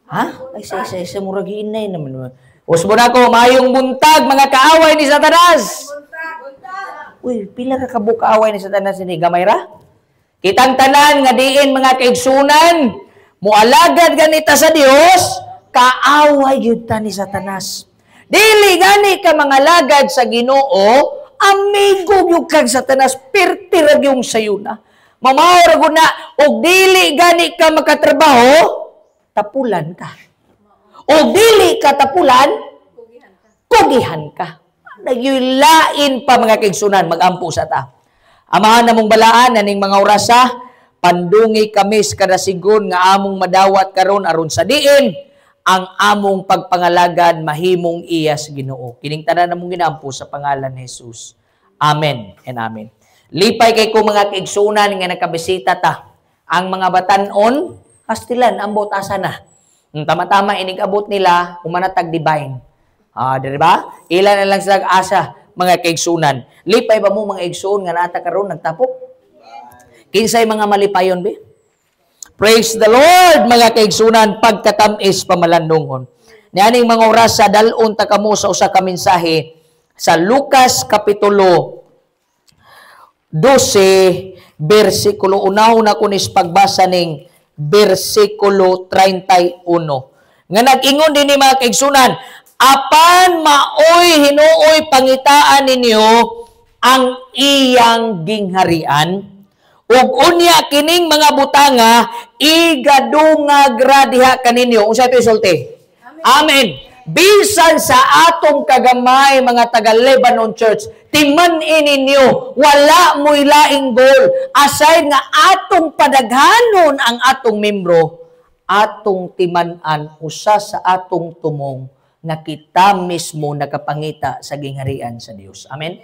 Ha? Ay, sa murag hinay naman. Usbon ako, mayong buntag, mga kaaway ni Satanas. Uy, pila ka kabuok kaaway ni Satanas ini? Gamay ra? Kitang tanan nga diin mga kaigsunan, mualagad ganita sa Dios, kaaway gyud ta ni Satanas. Dili gani ka mga lagad sa Ginoo, amigo gyud kag Satanas, pirti ra gyung sayuna. Mamaw ra gud na, og dili gani ka makatrabaho, tapulan ka. O dili ka tapulan, kugihan ka. Nagyulain pa mga kaigsunan, magampo sa ta. Amahan namong balaan, naning mga orasa, pandungi kami sa kadasigon nga among madawat karon aron sa diin, ang among pagpangalagad mahimong iya sa Ginoo. Kining tanan namong ginampo sa pangalan ni Jesus. Amen and amen. Lipay kay ko mga kaigsunan nga nakabisita ta. Ang mga batanon, hastilan, ambot asa na. Tama-tama, inig-abot nila, umanatag divine. Ah, di ba? Ilan na lang sila asa, mga kaigsunan. Lipay ba mo mga igsuon nga naata karon nagtapok? Kinsay mga malipayon be? Praise the Lord, mga kaigsunan, pagkatamis pamalandungon. Nianing mga orasa, dalon ta kamo sa usa ka mensahe sa Lucas Kapitulo 12, bersikulo unaw na kunis pagbasa ning bersikulo 31. Nga nag-ingon din ni mga kaigsunan, apan maoy hinuoy pangitaan ninyo ang iyang gingharian, ug unya kining mga butanga igadungag ra diha kaninyo. Unsa ito isulti? Amen. Bisan sa atong kagamay mga taga Lebanon Church, timan-i ninyo, wala mo'y laing goal aside nga atong padaghanon ang atong membro, atong timan-an usa sa atong tumong nga kita mismo nakapangita sa gingharian sa Dios. Amen.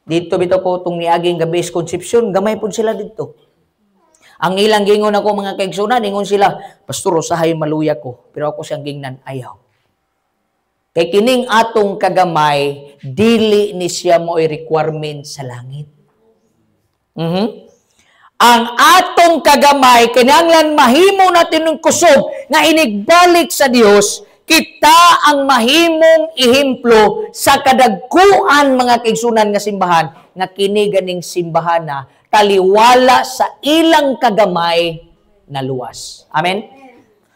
Dito bitaw ko tong niaging gabi sa Concepcion, gamay pud sila dito. Ang ilang gingon ako mga kaigsunan, ingon sila, "Pastor, usahay maluya ko," pero ako siyang gingnan, ayaw. Kay kining atong kagamay, dili ni siya mo'y requirement sa langit. Ang atong kagamay, kinahanglan mahimo natin ng kusog nga inigbalik sa Dios, kita ang mahimong ehemplo sa kadagkuan mga kaigsunan nga simbahan, nga kini ganing simbahan na taliwala sa ilang kagamay na luwas. Amen?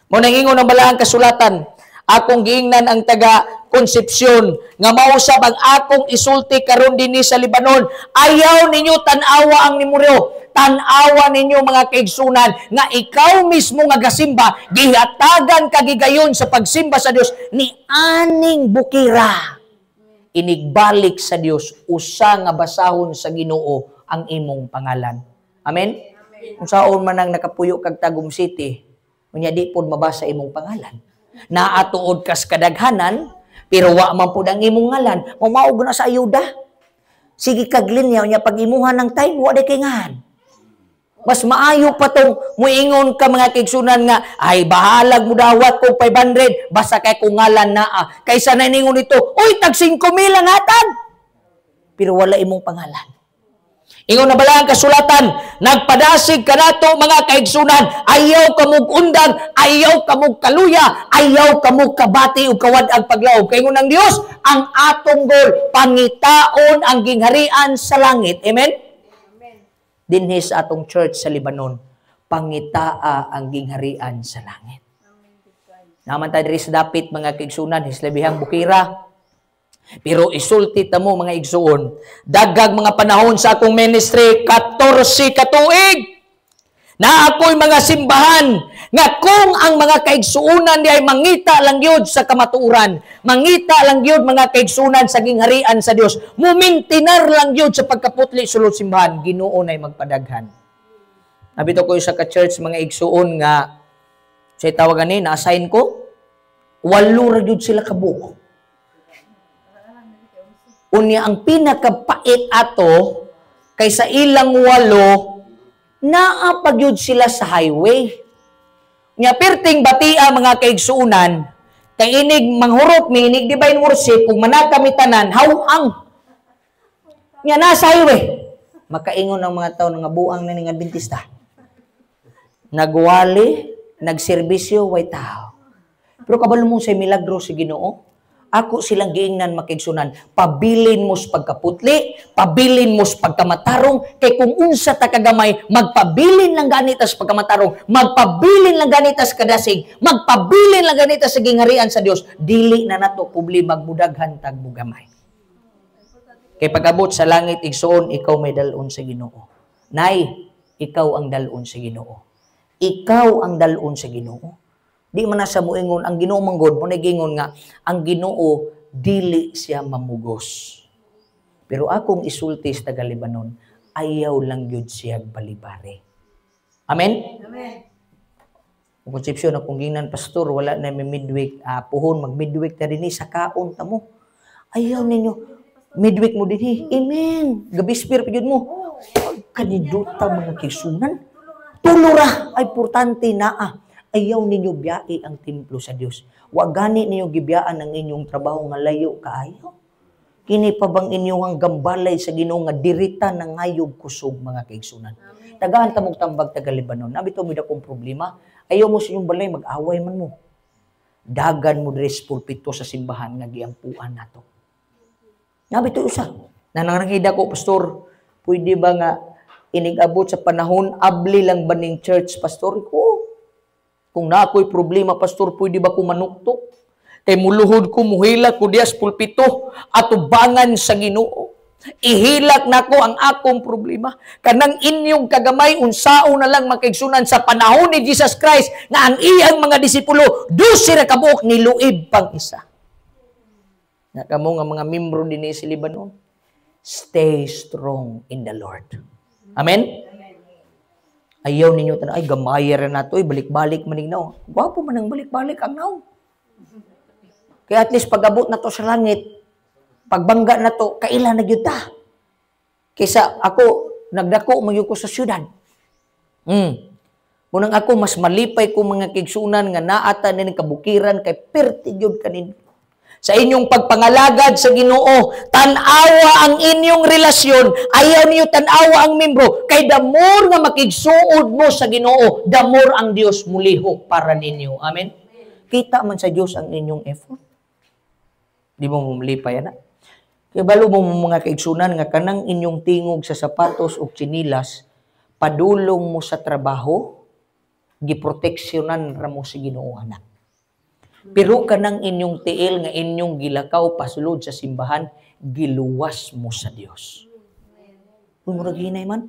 Mo nang ingon ang balaang kasulatan, akong giingnan ang taga Concepcion nga mausab ang akong isulti karon dinhi sa Lebanon, ayaw ninyo tan-awa ang numero. Tan-awa ninyo mga kaigsunan nga ikaw mismo nga gasimba, gihatagan kagigayon sa pagsimba sa Dios ni aning bukira. Inigbalik sa Dios, usa nga basahon sa Ginoo ang imong pangalan. Amen? Kung saon man ang nakapuyo kag Tagum City, unya di pod mabasa imong pangalan. Naatuod kas kadaghanan, pero wa man pod ang imong ngalan, mamaog na sa ayuda. Sige kag linya, unya pag imuha ng time, wa di kay ngahan. Mas maayo pa tong muingon ka mga kaigsunan nga, ay bahalag mo dawat kog 500, basta kay kung ngalan naa. Kaysa na ningon nito, uy, tag 5,000 ang hatag. Pero wala imong pangalan. Ingon na bala ang kasulatan, nagpadasig kanato mga kaigsunan, ayaw kamog undang, ayaw kamog kaluya, ayaw kamog kabati ug kawad-ag paglaom. Kay ingon ng Dios, ang atong goal, pangitaon ang gingharian sa langit. Amen? Dinhi sa atong church sa Lebanon, pangitaa ang gingharian sa langit. Naman tayo diri sa dapit mga kaigsunan, hislabihang bukira. Pero isulti ta mo mga igsuon, dagag mga panahon sa akong ministry, 14 katuig, na ako'y mga simbahan, nga kung ang mga kaigsuonan di ay mangita lang yun sa kamatuoran, mangita lang yun mga kaigsuonan sa gingharian sa Dios, mumintinar lang yun sa pagkaputli sulod simbahan, Ginoo na'y magpadaghan. Nabito ko sa ka-church mga igsuon nga, sa tawagan ni, na-assign ko, 8 ra gyud sila kabuok. Unya ang pinakapait ato kay sa ilang 8 naa pa gyud sila sa highway. Nya perting batia mga kaigsuonan kay inig manghurot mi inig divine worship ug manakami tanan hawang. Nya nasa highway. Makaingon ang mga tawo nga buang na ning Adventista. Nagwali Nagserbisyo, way tao. Pero kabalo mo sa milagro si Ginoo, ako silang giingnan, makigsunan, pabilin mo sa pagkaputli, pabilin mo sa pagkamatarong, kay kung unsa ta kagamay, magpabilin lang ganita sa pagkamatarong, magpabilin lang ganita sa kadasig, magpabilin lang ganita sa gingharian sa Dios, dili na nato problema magmudaghan tag mugamay. Kay pag-abot sa langit, igsuon, ikaw may dalon sa Ginoo. Nay, ikaw ang dalon sa Ginoo. Ikaw ang dalon sa Ginoo. Di man na sa muingon, ang Ginoo manggod, mo nagingon nga, ang Ginoo dili siya mamugos. Pero akong isulti sa taga Lebanon, ayaw lang gyud siya balibari. Amen? Amen. Ang konsepsyon akong ginan, "Pastor, wala na may midweek, puhon, mag midweek ta dinhi sa kaon ta mo." Ayaw ninyo, midweek mo dinhi. Amen. Gabispir pa gyud mo. Ay, kaniduta, mga kigsunan. Tulo ra, ay importante naa. Ayaw ninyo biyai ang templo sa Dios. Wa gani ninyo gibiyaan ang inyong trabaho nga layo kaayo. Kini pa bang inyong gambalay sa Ginoo nga dirita nangayog kusog, mga kaigsunan? Tagaan ta mong tambag, taga Lebanon. Nabi to mo akong problema. Ayaw mo sa inyong balay, mag-away man mo. Dagan mo diri sa pulpito sa simbahan nga giampuan nato. Nabi to usa. Nanangida ko, "Pastor, pwede ba nga inig-abot sa panahon, abli lang ba ning church, Pastor?" Ko, "Kung na ako'y problema, Pastor, pwede ba ko manuktok? Kay muluhod ko, muhilak ko diya sa pulpito, atubangan sa Ginoo. Ihilak nako ang akong problema." Kanang inyong kagamay, unsao na lang, makigsunan, sa panahon ni Jesus Christ, nga ang iyang mga disipulo, 12 ra kabuok, niluib pang isa. Na kamo nga mga membro dinhi sa Lebanon, stay strong in the Lord. Amen? Ayaw ninyo tanan, "Ay, gamay ra nato, ay, balik-balik maning naong." Gwapo man ang balik-balik ang naong. Kaya at least pag-abot na to sa langit, pagbangga na to, kaila na gyud ta. Kaysa ako, nagdako man gyud ko sa syudad. Munang ako, mas malipay ko, mga kigsunan, nga naata ni kabukiran kay perti gyud kanin. Sa inyong pagpangalagad sa Ginoo, tan-awa ang inyong relasyon, ayaw niyo tan-awa ang membro, kay the more nga makigsuod mo sa Ginoo, the more ang Dios mulihok para ninyo. Amen? Kita man sa Dios ang inyong effort. Di mo malipay ana? Kaya balo mo, mga kaigsunan, nga kanang inyong tingog sa sapatos o tsinilas, padulong mo sa trabaho, giproteksyonan ra mo si Ginoo anak. Pero kanang inyong tiil nga inyong gilakaw pasulod sa simbahan, giluwas mo sa Dios. Uy, murag hinay man.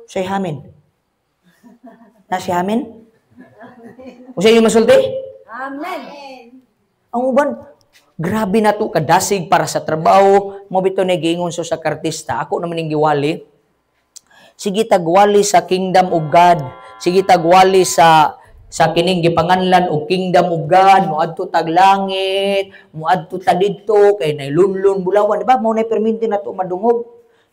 Say amen. Na si amen? O sa inyo masulti? Amen. Ang uban, grabe na to kadasig para sa trabaho. Mo bito na giingon so sa kartista. Ako naman ning giwali. Sige tagwali sa kingdom of God. Sige tagwali sa kining gipanganlan og kingdom of God, moadto tag langit, moadto ta didto kay nailunlun bulawan, di ba? Mao nay perminti na to madungog.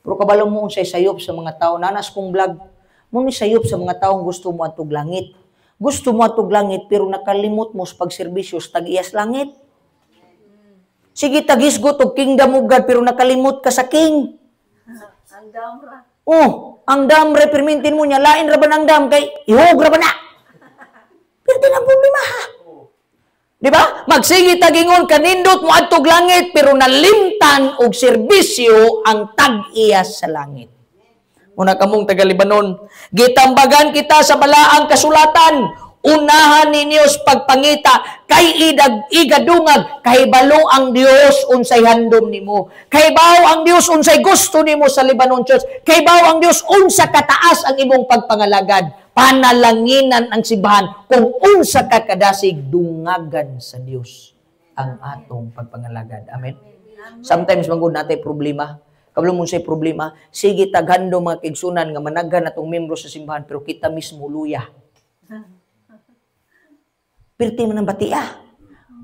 Pero kabalo mo unsay sayop sa mga tao nanas kong vlog. Mo ni sayop sa mga taong gusto mo adtog langit. Gusto mo adtog langit pero nakalimot mo sa pagserbisyo sa tag-iyas langit. Sige tagisgot og kingdom of God pero nakalimot ka sa king. Ang damra. Oh, ang dam re permintin mo niya, lain ra ba ng dam kay ihog ra ba na? Pero di na problema ha. Di ba? Magsige tagingon kanindot mo adtog langit pero nalimtan og serbisyo ang tag-iya sa langit. Una kamong taga Lebanon, gitambagan kita sa balaang kasulatan. Unahan ninyo sa pagpangita kay idag igadungag kahibalo ang Dios unsay handom nimo. Kahibaw ang Dios unsay gusto nimo sa Lebanon Church. Kahibaw ang Dios unsa kataas ang imong pagpangalagad. Panalanginan ang simbahan kung unsa ka kadasig, dungagan sa Dios ang atong pagpangalagad. Amen. Sometimes man gud natay problema. Kabalo mo say problema, sige taghando, mga kigsunan, nga managhan atong membro sa simbahan pero kita mismo luya. Pirti man ang batia.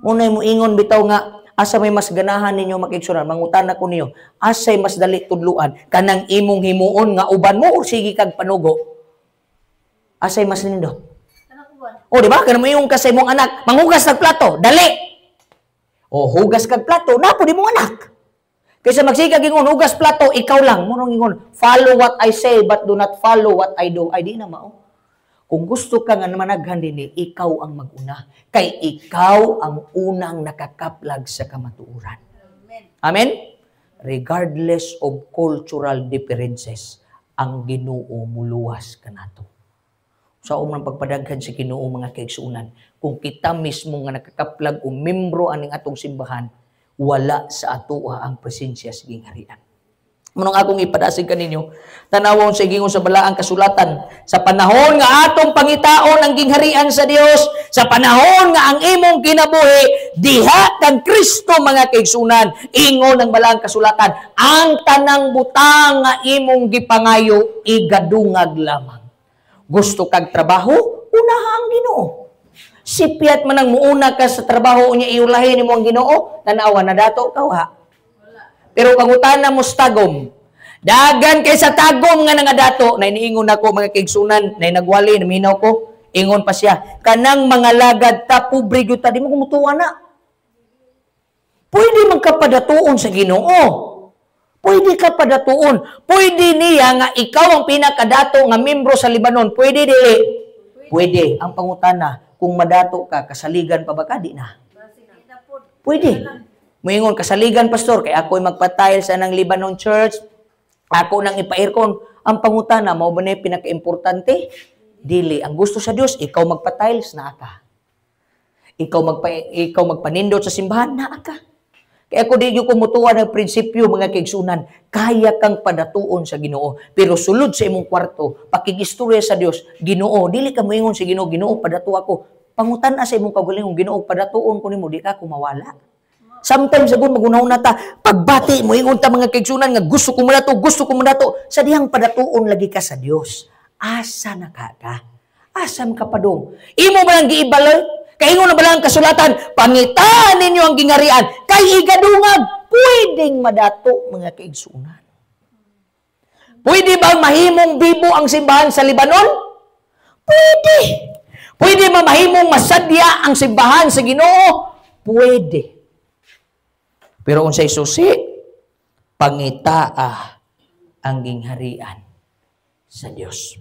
Munay mo ingon bitaw nga asa may mas ganahan ninyo, makigsunan, mangutana ko niyo, asay mas dali tudluan, kanang imong himuon nga uban mo or sige kag panugo? Asay mas nindot? O, di ba? Kanang mo ka sa imong anak, "Manghugas ng plato, dali." O, hugas kag plato, napo di mong anak. Kaysa magsige kag ingon, "Hugas plato," ikaw lang. Mo ingon, "Follow what I say, but do not follow what I do." Ay, di na mao. Kung gusto ka nga managhan dinhi, ikaw ang maguna. Kay ikaw ang unang nakakaplag sa kamatuoran. Amen. Amen? Regardless of cultural differences, ang Ginoo muluwas kanato. Sa umang pagpadaghan sa Ginoo, mga kaigsuonan, kung kita mismo nga nakakaplag o membro aning atong simbahan, wala sa atoa ang presensya sa gingharian. Mao nang akong ipadasig kaninyo, tanawon sa gingon sa balaang kasulatan, sa panahon nga atong pangitaon ang gingharian sa Dios, sa panahon nga ang imong kinabuhi diha kang Kristo, mga kaigsunan, ingon ang balaang kasulatan, ang tanang butang nga imong gipangayo igadungag lamang. Gusto kag trabaho, unaha ang Ginoo. Sipyat man ang muuna ka sa trabaho unya iulahin nimo ang Ginoo, tanawa na dato ka wa. Pero pangutana mo sa Tagum, dagan kay sa Tagum nga nangadato, na iniingon ako, mga kaigsunan, na nagwali, naminaw ko, ingon pa siya, kanang mga lagad ta, pobre gyud ta, di mo kumutuwa na. Pwede man ka padatuon sa Ginoo. Pwede ka padatuon. Pwede niya nga ikaw ang pinakadato nga membro sa Lebanon. Pwede dili? Pwede. Ang pangutana, kung madato ka, kasaligan pa ba ka? Di na. Pwede. Muingon, kasaligan, pastor, kay ako'y magpatile sa nang Lebanon Church, ako nang ipa-aircon. Ang pangutana, mao ba na yung pinaka-importante? Dili. Ang gusto sa Dios, ikaw magpa-tiles, naa ka. Ikaw magpanindot sa simbahan, naa ka. Kaya ako di ko mutuwa ng prinsipyo, mga kaigsunan, kaya kang padatuon sa Ginoo. Pero sulod sa imong kwarto, pakigistorya sa Dios, Ginoo, dili ka moingon sa Ginoo, "Ginoo, padato ako." Pangutan sa imong kaugalingon, "Ginoo, padatuon ko nimo, di ka ko mawala." Sometimes sagon magunaw na ta, pagbati mo ingon ta, mga kaigsunan, nga gusto ko madato, gusto ko madato, sa dihang padatuon lagi ka sa Dios. Asa na ka ka? Asa man ka padung? Imo ba lang giibaloy? Kay ingon na ba lang ang kasulatan, "Pangitaan ninyo ang gingarian, kay igadungag," pwedeng madato, mga kaigsunan. Pwede bang mahimong bibo ang simbahan sa Lebanon? Pwede. Pwede ba mahimong masadya ang simbahan sa Ginoo? Pwede. Pero unsay susi? Pangitaa ang gingharian sa Dios.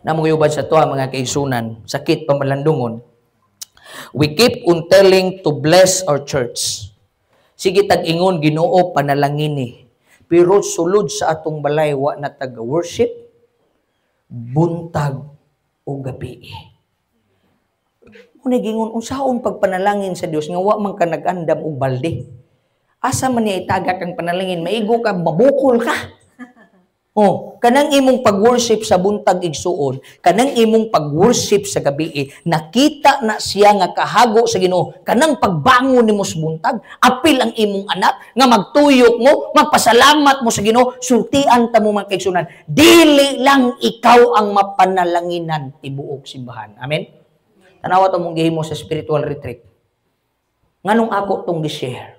Namong sa tuwa, mga kaigsunan, sakit pamalandungon. We keep on telling to bless our church. Sige tag-ingon, "Ginoo, panalangini." Pero sulod sa atong balay, wa na taga-worship, buntag o gabi. Muna gingon, unsaon pagpanalangin sa Dios nga wa man ka nag-andam og balde? Asa man niya itagak ang panalangin? Maigo ka, mabukol ka. Oh, kanang imong pag-worship sa buntag, igsuon, kanang imong pag-worship sa gabi, nakita na siya nga kahago sa Ginoo. Kanang pagbangon nimo sa buntag, apil ang imong anak nga magtuyok mo, magpasalamat mo sa Ginoo, sultian ta mo, mga kaigsunan. Dili lang ikaw ang mapanalanginan, tibuok simbahan. Amen. Tanawa to mong gihimo sa spiritual retreat. Nganong ako tong gi-share?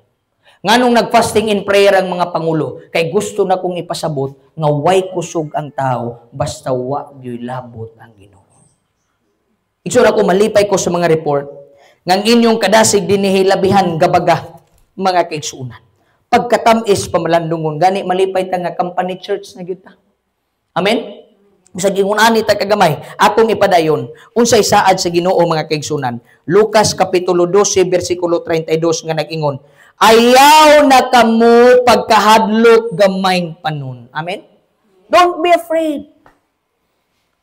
Nganong nag-fasting in prayer ang mga pangulo? Kay gusto na kong ipasabot nga way kusog ang tao basta wa gyoy labot ang Ginoo. Igsoon ako, malipay ko sa mga report ngang inyong kadasig dinhi labihan gabaga, mga kaigsunan. Pagkatamis pamalandungon, gani malipay ta nga company church na gyud ta. Amen? Sa gingon ani ta kagamay, akong ipadayon unsay saad sa Ginoo, mga kaigsunan. Lucas kapitulo 12 bersikulo 32 nga nag-ingon, "Ayaw na kamo pagkahadlok gamayng panon." Amen? Don't be afraid.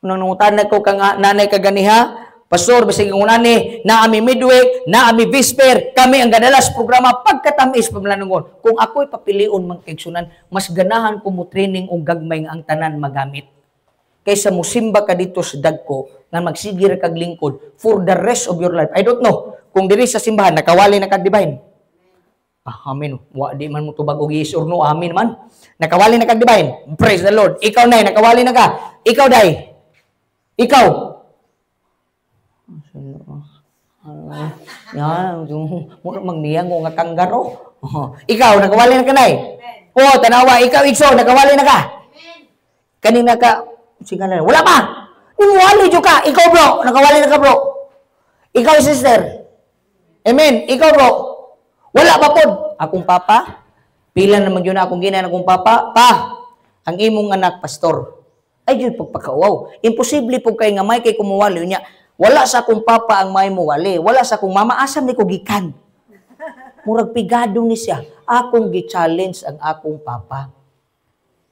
Nung nangutana ko kang nanay kaganiha, "Pastor, bisag ingon ani, naami midweek, naami vesper, kami ang gadalas programa," pagkatamis pamalandungon. Kung ako'y papilion, mga kaigsunan, mas ganahan ko mo training og gagmay nga ang tanan magamit kaysa musimba ka dito sa dagko nga magsigir kag lingkod for the rest of your life. I don't know kung diri sa simbahan nakawali na kag divine. Ah, amen. Wa di man mo tubag og yes or no, amen man. Nakawali na kag divine. Praise the Lord. Ikaw nay, nakawali na ka. Ikaw day. Ikaw. Yan, mura magniyang nga kanggaro. Ikaw, nakawali na ka nay. Oh, tanawa, ikaw igso, nakawali na ka. Kanina ka, sige na, wala pa. Nimuwali jud ka. Ikaw bro, nakawali na ka bro. Ikaw sister. Amen. Ikaw bro. Wala pa pod. Akong papa, pila naman yun akong ginay akong papa, "Pa, ang imong anak pastor." Ay jud pagpakauwaw. Imposible po kay nga may kay kumuwali niya. Wala sa akong papa ang may muwali. Wala sa akong mama, asam ni ko gikan. Murag pigado ni siya. Akong gi-challenge ang akong papa.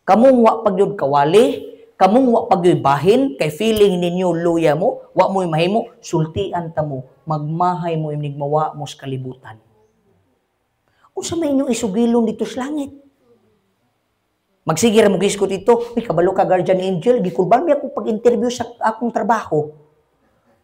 Kamong wa pagyud kawali, kamong wa pagyud bahin, kay feeling ninyo luya mo, wa mo'y mahimo, sultian ta mo, magmahay mo inig mawa mo sa kalibutan. Unsa may inyong isugilon dito sa langit? Magsige ra mo giskot ito, uy, kabalo ka guardian angel, gikulban mi ako pag-interview sa akong trabaho.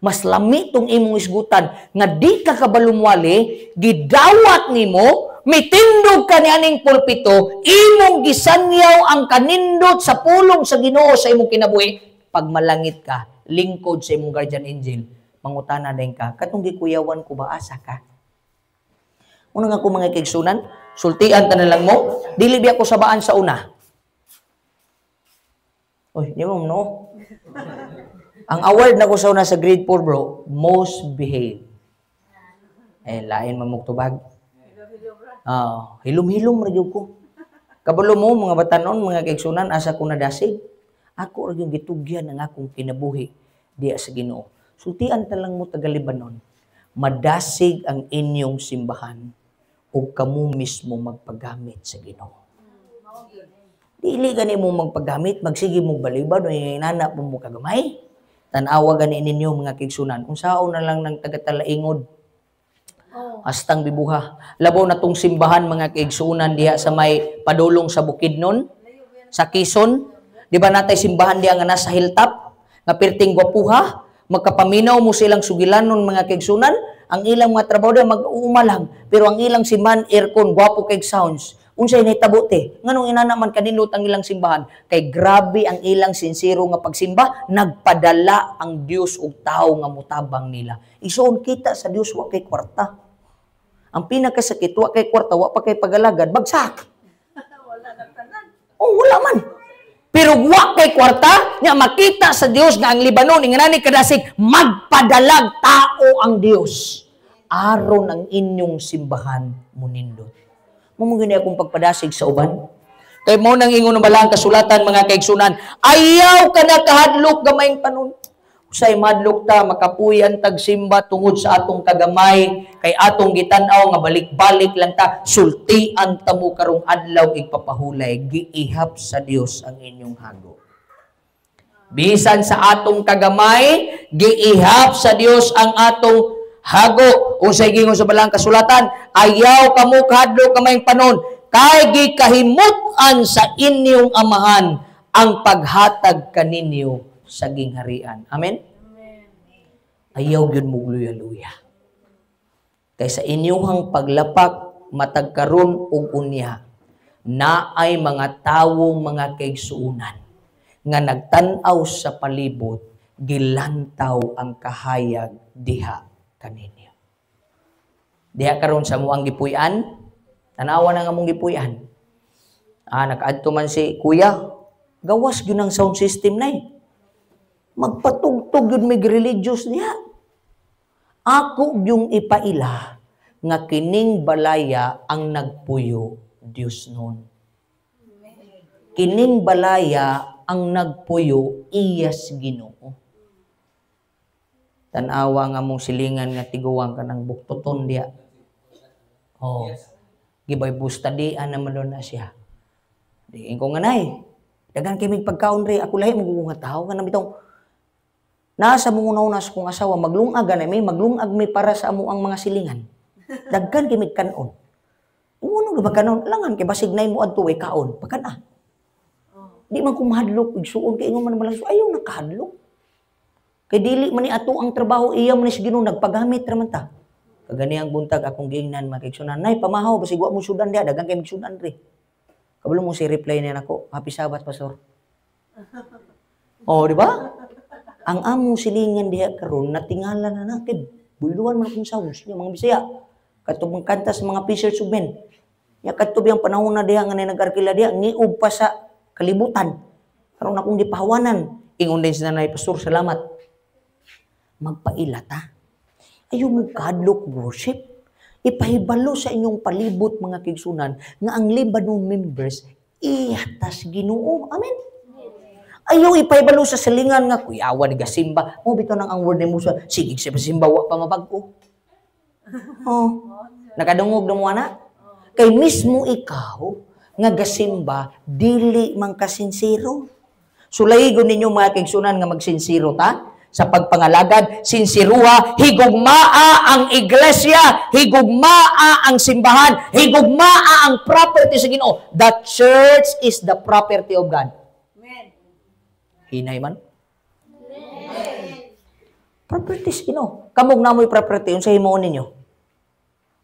Mas lami tong imong isgutan nga di ka kabalo muwali, gidawat nimo, mitindog ka ni aning pulpito, imong gisanyaw ang kanindot sa pulong sa Ginoo sa imong kinabuhi. Pag malangit ka, lingkod sa imong guardian angel, mangutana din ka, katong gikuyawan ko ba, asa ka? Una nga ko mga kaigsunan, sultian ta na lang mo, dili biya ko sabaan sa una. Uy, di mo no? Ang award na ko sa una sa grade 4, bro, most behave. Eh, lain man tubag. Hilom-hilom ra gyud ko. Kabalo mo mga batanon, mga kaigsunan, asa ko nadasig. Ako ra gyud gitugyan ang akong kinabuhi diya sa Ginoo. Sultian ta lang mo taga Lebanon, madasig ang inyong simbahan ug kamo mismo magpagamit sa Ginoo. Dili gani mo magpagamit, magsige mo balibad o inana mo mo kagamay. Tan-awa gani ninyo mga kaigsunan, unsaon na lang ng taga-Talaingod. Hastang bibuha. Labaw na tong simbahan mga kaigsunan diha sa may padulong sa Bukidnon, sa Quezon. Di ba natay simbahan diha nga nasa hilltop, nga perting gwapuha, magkapaminaw mo silang sugilanon mga kaigsunan, ang ilang mga trabaho diha mag-uuma lang, pero ang ilang simbahan aircon, gwapo kay sounds. Unsay nahitabo te? Nganong inana man kanindot ang ilang simbahan? Kay grabe ang ilang sinsero nga pagsimba, nagpadala ang Dios og tawo nga motabang nila. Isuon kita sa Dios wa kay kwarta. Ang pinakasakit wa kay kwarta, wa pa kay pagalagad, bagsak. Wala na tanan. Oh, wala man. Pero wa kay kwarta, nya makita sa Dios nga ang Lebanon ingani kadasig magpadalag tao ang Dios. Aron ang inyong simbahan munindot. Mo gini akong pagpadasig sa uban. Kay mo nang ingon balang kasulatan mga kaigsunan, ayaw ka na kahadlok gamayng panon. Usay madlok ta makapuyan tag simba tungod sa atong kagamay, kay atong gitan-aw nga balik-balik lang ta, sultian ta mo karong adlaw igpapahulay, giihap sa Dios ang inyong hago. Bisan sa atong kagamay, giihap sa Dios ang atong hago. Unsay gingon sa balang kasulatan, ayaw kamo kahadlok kamayng panon, kay gikahimut-an sa inyong amahan ang paghatag kaninyo sa gingharian. Amen? Ayaw gyud mo luya-luya. Kay sa inyong paglapak matag karon ug unya, naay mga tawong mga kaigsuonan nga nagtan-aw sa palibot, gilantaw ang kahayag diha kaninyo. Diha karon sa muang gipuy-an, tanawa na nga mong gipuy-an. Nakaadto man si kuya, gawas gyud ang sound system na eh. Magpatugtog yun may religious niya. Ako yung ipaila nga kining balaya ang nagpuyo Dios nun. Kining balaya ang nagpuyo iyas Ginoo. Tan-awa nga mong silingan nga tiguang ka ng buktoton diya. Oh. Gibay busta di ana man doon na siya. Di ko nga nay. Daghan kay mig pagkaon re ako lahi mo nga tawo nga bitong nasa mong una-una sa kong asawa, maglungag na may, maglungag may para sa amo ang mga silingan. Daghan kay mig kanon. Uno ga kanon, langan kay basig nay mo adto way kaon, pakan ah. Di man ko mahadlok igsuon kay ingon man malang ayaw nakahadlok. Kay dili man ni ato ang trabaho iya man ni sa Ginoo nagpagamit ra man ta. Kagani ang buntag akong giingnan makigsunan, nay pamahaw basig wa mo sudan diha, daghan kay mig sudan re. Kabalo mo si reply niya nako, happy Sabbath pastor. Oh, di ba? Ang among silingan diha karon natingala na na kay buluan man akong sounds niya mga Bisaya. Katong kanta sa mga fishers ug men. Nya kadto biyang panahon na diha nga nag-arkila diha ngiub pa sa kalibutan. Karon akong gipahawanan. Ingon din si nanay, pastor, salamat. Magpaila ta. Ayaw mo kadlok worship. Ipahibalo sa inyong palibot mga kaigsunan nga ang Lebanon members ihatas Ginoo. Amen. Ayaw ipahibalo sa silingan nga kuyawa ni gasimba. Mo bitaw nang ang word ni Musa, sige sa simba wa pa mabag-o. Oh. Nakadungog na mo ana? Kay mismo ikaw nga gasimba dili man kasinsero. Sulayigon ninyo, mga kaigsunan, nga magsinsero ta sa pagpangalagad, sinsiruha, higugmaa ang iglesia, higugmaa ang simbahan, higugmaa ang property sa Ginoo. The church is the property of God. Amen. Hinay man. Property sa Ginoo. Kamog namoy property, unsa himuon ninyo?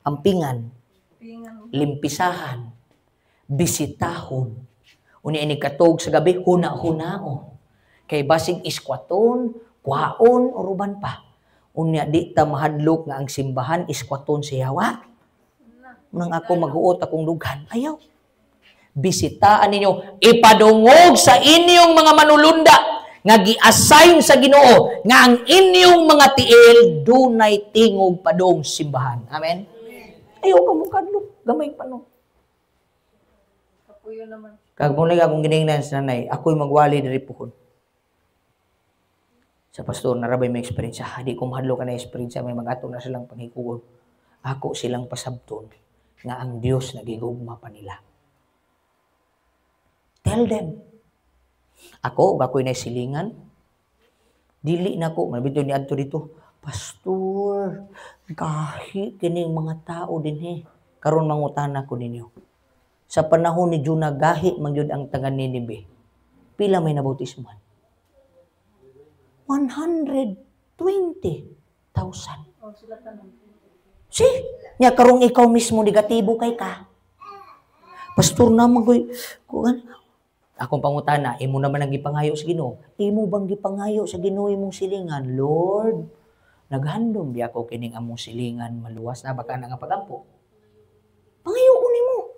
Ampingan, Pingan. Limpisahan, bisitahon. Unya ini katog sa gabi, huna-hunaon. Kay basig iskwaton, kwaon, o uban pa. Unya di ta mahadlok nga ang simbahan iskwaton sa yawa. Nang ako maghuot akong dughan, ayaw. Bisitaan ninyo, ipadungog sa inyong mga manulunda nga gi-assign sa Ginoo nga ang inyong mga tiil dunay tingog padung simbahan. Amen. Ayaw ka mo kadlok, gamay pa no. Kapuyo naman. Kag mo akong giningnan sa nanay, ako'y magwali diri puhon. Sa pastor, narabay may experience. Ah, di ko mahadlok ka na experience, may mag-ato na silang panghikugon. Ako silang pasabton nga ang Dios nagigugma pa nila. Tell them. Ako, ug ako'y silingan. Dili na ko, malbito ni adto dito. "Pastor, gahi kining mga tao dinhi." Karon mangutana ko ninyo. Sa panahon ni Jonah, gahi man gyud ang taga Nineveh. Pila may nabautismuhan? 120,000. Oh, sila tanan. Si, nya karong ikaw mismo negatibo kay ka. "Pastor naman koy, kuan." Akong pangutana, imo naman ang gipangayo sa Ginoo. Imo bang gipangayo sa Ginoo imong silingan? "Lord, naghandom biya ko kining among silingan maluwas na baka na nga pagampo." Pangayoon nimo.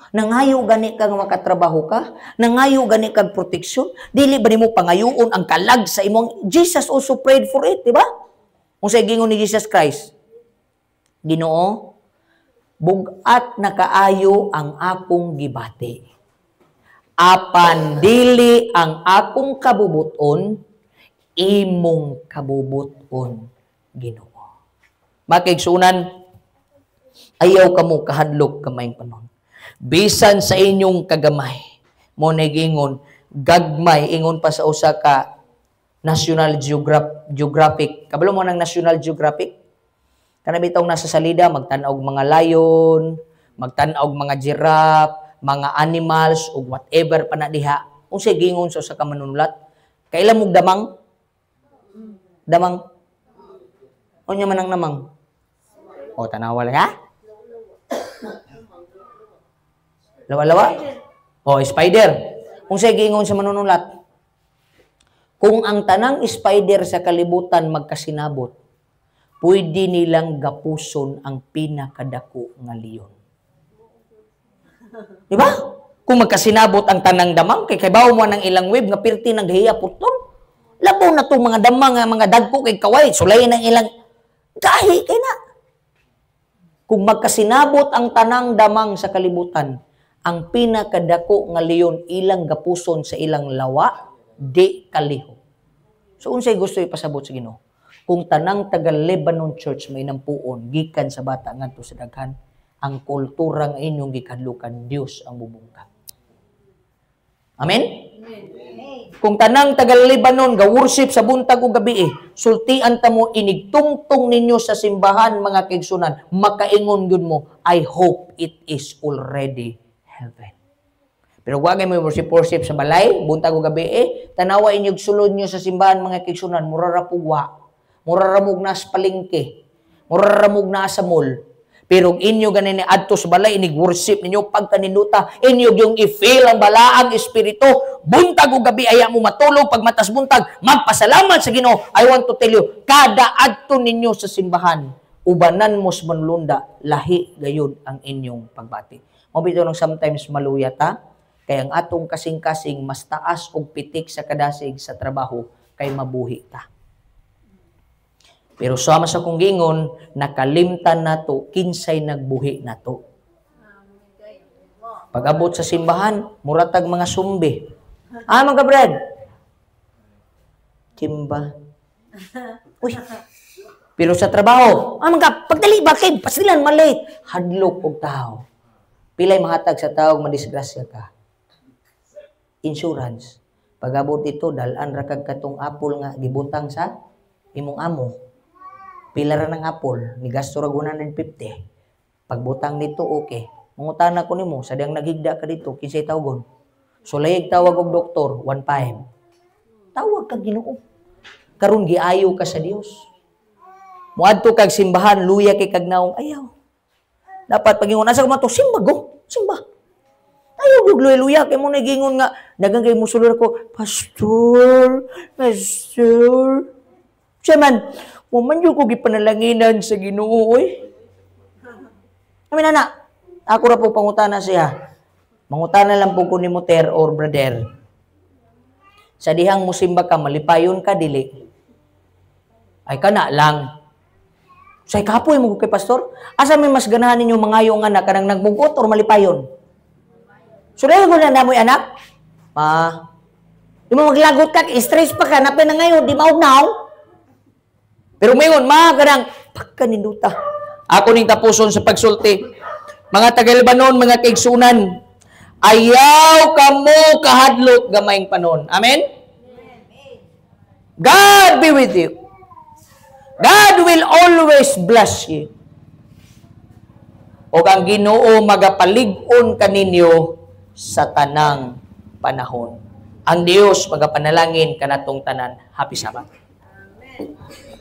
Nangayo gani ka nga makatrabaho ka, nangayo gani kag proteksyon, dili ba nimo pangayoon ang kalag sa imong? Jesus also prayed for it, di ba? Unsay gingon ni Jesus Christ? "Ginoo, bugat na kaayo ang akong gibati. Apan dili ang akong kabubuton, imong kabubuton, Ginoo." Makigsunan, ayaw kamo kahadlok kamayng panon. Bisan sa inyong kagamay, mo gingon, gagmay, ingon pa sa usa ka National Geographic. Kabalo mo ng National Geographic? Kana bitong nasa salida, magtan-aw og mga lion, magtan-aw og mga giraffe, mga animals, ug whatever pa na diha. Unsay gingon sa usa ka manunulat? Kaila mog damang? Damang? Unya man ang namang? O, tanawa lang ha? Lawa-lawa? O, spider. Unsay gingon sa manunulat? Kung ang tanang spider sa kalibutan magkasinabot, pwede nilang gapuson ang pinakadako nga leon. Di ba? Kung magkasinabot ang tanang damang, kay kabaw mo ng ilang web nga pirti ng gahiya puton. Labaw na itong mga damang nga mga dagko kay kaway, sulay ng ilang gahi kay na. Kung magkasinabot ang tanang damang sa kalibutan, ang pinakadako nga leon ilang gapuson sa ilang lawa, di kaliho. So unsay gusto ipasabot sa Ginoo? Kung tanang taga Lebanon Church may nampuon gikan sa bata ngadto sa daghan, ang kultura nga inyong gikadlukan, Dios ang bubungkag. Amen? Kung tanang taga Lebanon ga worship sa buntag ug gabi, sultian ta mo inigtungtong ninyo sa simbahan, mga kaigsunan, makaingon gyud mo, "I hope it is already heaven." Pero wag mo worship worship sa balay, buntag ug gabi, tanawa inyog sulod nyo sa simbahan, mga kaigsunan, mura ra pugwa, mura ra mog nas palengke, mura ra mog nasa mall. Pero inyo ganin ni adto sa balay, inig worship ninyo pagkaninduta, inyo yung i-feel ang balaang espiritu, buntag ug gabi aya mo matulog pag matas buntag, magpasalamat sa Ginoo. I want to tell you, kada adto ninyo sa simbahan, ubanan mo sa manlunda, lahi gayud ang inyong pagbati. Mao bitaw nang sometimes maluya ta, kay ang atong kasing-kasing mas taas og pitik sa kadasig sa trabaho kay mabuhi ta. Pero sama sa kong gingon, nakalimtan nato kinsay nagbuhi nato. Pag-abot sa simbahan, muratag mga sumbi. Ah, mga brad, Timba. Uy. Pero sa trabaho, ah, mga pagdali ba kay pasilan malate. Hadlok og tao. Pilay mahatag sa tao madisgrasya ka? Insurance. Pag-abot dito, dalan ra kag katong apple nga gibutang sa imong amo. Pila ra ng apple, ni gasto ra 150. Pagbutang nito, okay. Mangutana ko nimo, sa diyang naghigda ka dito, kinsay tawgon? Sulayag tawag og doktor, 1.5. Tawag ka Ginoo. Karon giayo ka sa Dios. Muadto kag simbahan, luya kay kag naong, ayaw. Dapat pag-ingon, asa ka man to? Simba go, simba. Ayaw og luya-luya kay mo nagingon nga daghang kay musulod ko, "Pastor, pastor." Siya man, wa man jud ko gipanalanginan sa Ginoo oy. Amin na. Ako ra po pangutana siya. Mangutana lang po ko ni Muter or brother. Sa dihang musimba ka, malipayon ka, dili? Ay, kana lang. Say kapoy mo kay pastor. Asa may mas ganahan ninyo mangayo nga anak, kanang nagmugot or malipayon? So dahil ko na namoy anak, ma, di mo maglagot ka, stress pa ka, napay na ngayon, di maugnaw. Pero mayon, ma, kanang, pagkaninduta. Ako ning tapuson sa pagsulti. Mga taga-Lebanon, mga kaigsunan, ayaw kamo kahadlok gamayng panon. Amen? God be with you. God will always bless you. O ang Ginoo magapalig-on kaninyo sa tanang panahon. Ang Dios magapanalangin kanatong tanan. Happy Sabbath. Amen.